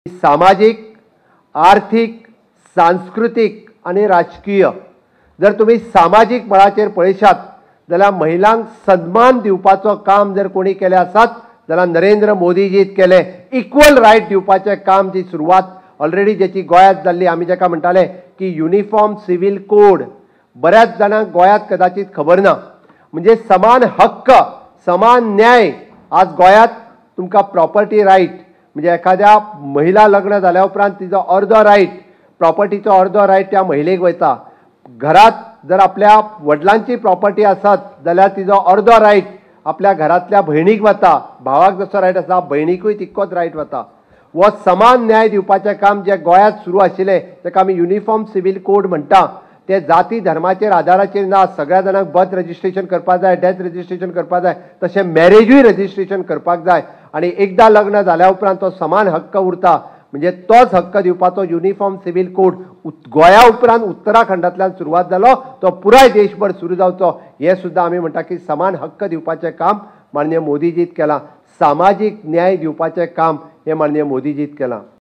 सामाजीक, आर्थीक, सांस्कृतीक आनी राजकीय। जर तुमी सामाजीक मळाचेर पळयशात जाल्यार महिलांक सन्मान दिवपाचो काम जर कोणी केलें आसात जाल्यार नरेंद्र मोदीजीत केलें। इक्वल रायट दिवपाचें काम जी सुरवात ऑलरेडी ज्याची गोंयांत जाल्ली, आमी जाका म्हणटाले की युनिफॉर्म सिव्हील कोड, बऱ्याच जाणांक गोंयांत कदाचित खबर ना। म्हणजे समान हक्क, समान न्याय आज गोंयांत तुमकां प्रॉपर्टी रायट, म्हणजे एखाद्या महिला लग्न जाल्या उपरांत तिजो अर्दो रायट, प्रॉपर्टीचो अर्दो रायट त्या महिलेक वयता। घरात जर आपल्या वडिलांची प्रॉपर्टी आसत जाल्यार तिजो अर्दो रायट आपल्या घरांतल्या भयणीक वता, भावाक जसो रायट आसा भयणीकूय तितकोच रायट वता। हो समान न्याय दिवपाचें काम जें गोंयांत सुरू आशिल्लें ताका आमी युनिफॉर्म सिव्हील कोड म्हणटा। ते जाती धर्माचेर आदाराचेर ना, सगळ्या जाणांक बर्थ रजिस्ट्रेशन करपाक जाय, डेथ रजिस्ट्रेशन करपाक जाय, तशें मॅरेजूय रजिस्ट्रेशन करपाक जाय आनी एकदां लग्न जाल्या उपरांत तो समान हक्क उरता। म्हणजे तोच हक्क दिवपाचो युनिफॉर्म सिव्हील कोड गोंया उपरांत उत्तराखंडांतल्यान सुरवात जालो, तो पुराय देशभर सुरू जावचो हें सुद्दां आमी म्हणटा की समान हक्क दिवपाचें काम माननीय मोदीजीत केलां। सामाजीक न्याय दिवपाचें काम हें माननीय मोदीजीत केलां।